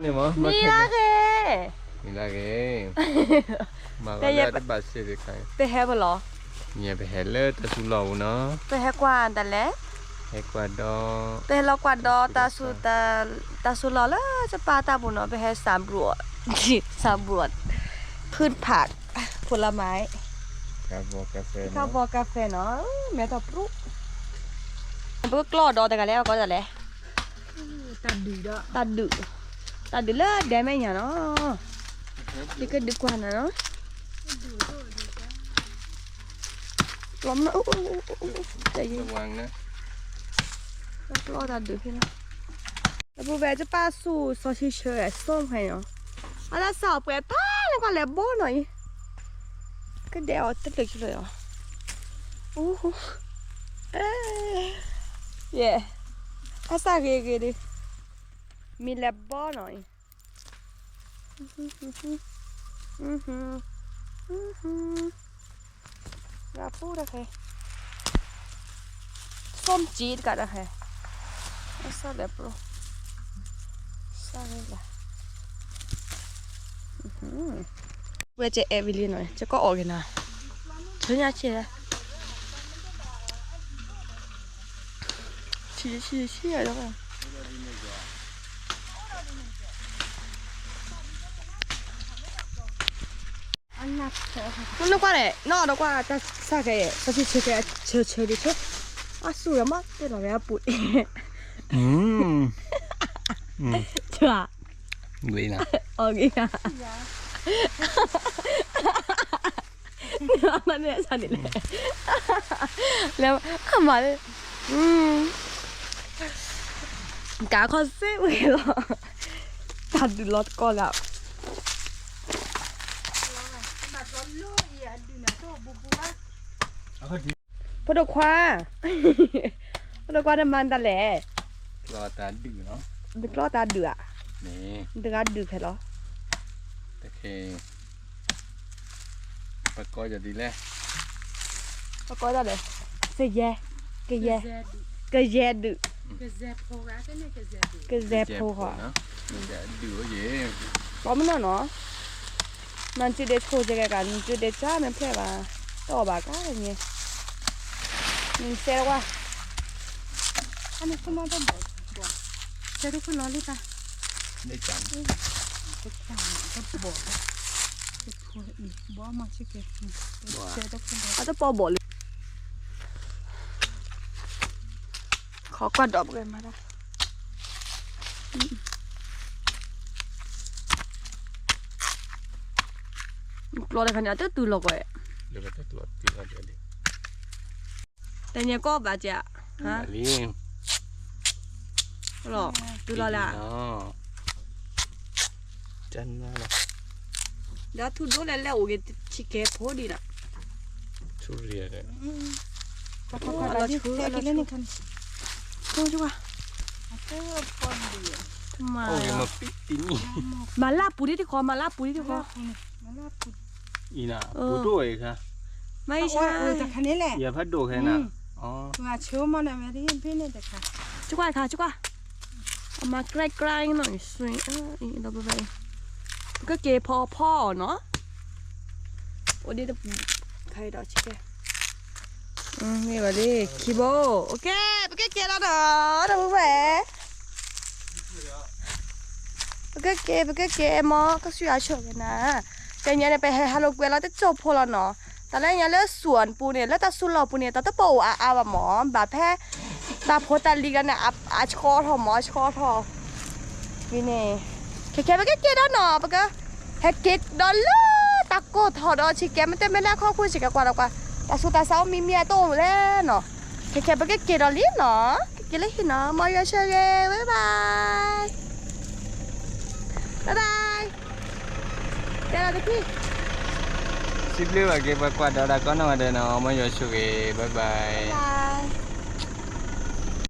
န့ၣ်မ့ၢ် မံလၢဂ့ၤ, မံလၢဂ့ၤ, မၤဂီၤလၢတဘၣ်စ့ၢ်ကီး, ပဟဲပလီၤ, ပဟဲလၢတၢ်စူၤလီၢ်ပူၤနီၤ, ပဟဲကွၢ်တၢ်လဲၣ်, ဟဲကွၢ်ဒီး, ပဟဲလီၤကွၢ်ဒီးတၢ်စူၤ, တၢ်စူၤလီၢ်လၢကပၢ်တၢ်ပူၤနီၤ, ပဟဲစးဘြူး, စးဘြူး, ဖုၣ်ဖး, ဖူလမါ, ခါဘီကါဖဲနီၤ, မဲထီၣ်ပြူ, ပကကျီၢ်ဒီးတဂၤလဲၣ် အကီတၢ်လဲၣ် တၢ်ဒုး, တၢ်ဒုးလၢဒဲမဲာ်ညါနီၤ, ယကဒုးကွၢ်နၤနီၤ, ကျီၢ်မနီၤ, ကျီၢ်တၢ်ဒုးဖဲနီၤ, ဒီပုၢ်ဝဲၢ် ကပၢ်စူၤစီၤဆံဆၢ စိၣ်ဖဲနီၤ, အလၢစးပှဲၤဖးလၢကွၢ်လဲၤဘီနီၤအံၤ, ကဒဲးအီၤတလၢာ်တလၢာ်အီၤ, အိ, ယဲ, အစၢ်ဂ့ၤဂ့ၤဒီး, မံၤလဲၤဘီနီၤအံၤ, ရၤပူၤတၢ်ခဲ, စိၣ်ကံတကးတၢ်ခဲ, အစၢ်လဲၤပျီ, စၢ်လဲၤ, ဝဲကအဲၣ်ဝံၤလံနီၤ ကကီၢ်အီၣ်က့ၤနၤ, ဆၢညါဆံး, ဆံးဆံးဆံး, မနုၤကွၢ်န့ၣ် နီၢ်ဒီးကွၢ်တၢ်စၢ်ခဲအံၤ စီၤဆံဆၢခဲအံၤ ဆၢဆၢဒံးဆၢ, အစူၤဒီးမ့ၢ်တဲလီၤဝဲအပူၤအံၤ, ဆၢ, ဂ့ၤနၤ, အီၣ်ဂ့ၤနၤ, မ့ၢ်အမၤန့ၣ်လဲၣ်, လၢအမၤလၢ, ကးခီၣ်စ့ဝဲလီၤ, တၢ်ဒုးလီၤတကီၢ်လၢ, ဖိဒိၣ်ခွါ, ဖိဒိၣ်ခွါ နမၤတၢ်လဲၣ်, တကျီၢ်တၢ်ဒုးဧါ, တဂၤဒုးခဲလီၤ, တခဲ ပကိးယၤဒ်လဲၣ်, ပကိးတၢ်ဒီး, ကယဲ, ကယဲ, ကယဲဒုး, ကစဲးဖိဃီ, ကမ့ၢ်နီၢ်နီၢ်, မၤနစုဒဲဆိကဲကဲကး နစုဒဲကၢ်မ့ၢ်ဖျဲၣ်ဘၣ်, တအီၣ်ဘၣ်ကါတညဲ, နစဲးဝါ အန့ၣ်ခိၣ်မီၢ်တဘီၣ်, စဲးတခိၣ်လီၤလံတၢ်, ဘီၣ်, အတပီၢ်ဘီၣ်လံ, ခီကွၢ်ဒီးပကမၤတၢ်, ကျီၢ်တခါန့ၣ် အတတုၤလီၤကွဲး, တညဲကီၢ်ဘၣ်ကဲ, လီၤ, တုၤလီၤလၢ, ဒီးထူဒိၣ်လဲၣ်လဲၣ်အိၣ်က့ၤ ဆံးကဲဖိဒံးနီၤ, ဆူရံၣ်, ဆူ, မၤလၢပူၤဒ်တခီ မၤလၢပူၤဒ်တခီ, အံၤနၤ, ပူၤဒိၣ်ဝဲအံၤခါ, မ့ၢ်ဆါ, ယဖးဒိၣ်ခဲနၤ, ဆူကွၢ်ခါ ဆူကွၢ်, အမၤကြဲကြဲနီၤ ဆွံ, ဒီးပဝဲ, ပကက့ၤဖီဖီအီၤနီၤ, အိၣ်ဒ်တပူၤ, ခါအံၤဒီးဆံးကဲ, မ့ၢ်ဘၣ်လံ ခံဘိ, အိၣ်ကဲ, ပကက့ၤလီၤနီၤ, ဒီးပဝဲ ပကက့ၤ ပကက့ၤမ့ၢ် ကစၢ်ယွၤဆိၣ်ဂ့ၤနၤ, တနံၤညါန့ၣ် ပဟဲဟးလိာ်ကွဲလီၤတစိၢ်ဖိလီၤနီၤ, တၢ်လၢညါလၢစူၣ်ပူၤန့ၣ် လၢတၢ်စူၤလီၢ်ပူၤန့ၣ် တၢ်တပိာ်အိၣ်အါအါဘၣ်မ့ၢ် ဘၣ်ဖဲ တၢ်ဖိတၢ်လံၤကန့ၣ် အဆှီထီၣ်မ့ၢ် အဆှီထီၣ်, ဝံၤန့ၣ်, ခဲခဲ ပကက့ၤဒီးနီၤ ပက ဟဲက့ၤဒီးလၢ တၢ်ကိၢ်ထီၣ်ဒီး ဆံးကဲ မ့တမ့ၢ်လၢခီၣ်ခိၣ်ဆံးကဲ ကွၢ်ဒီးကွၢ်, တၢ်ဆူးတၢ်ဆါအိၣ်မံမံအတအိၣ်လဲၣ်နီၤ, ခဲခဲ ပကက့ၤဒီးလံနီၤ, ကက့ၤလၢဟံၣ်နီၤ, မ်ယွၤဆိၣ်ဂ့ၤ, bye bye, bye bye, တဲလီၤတက့ၢ်, စံးဘျုးဘၣ်က့ၤ ပှၤကွၢ်ဒီးတၢ်ကိးနီၢ်ဂၤဒဲးနီၤ, မ်ယွၤဆိၣ်ဂ့ၤ, bye bye.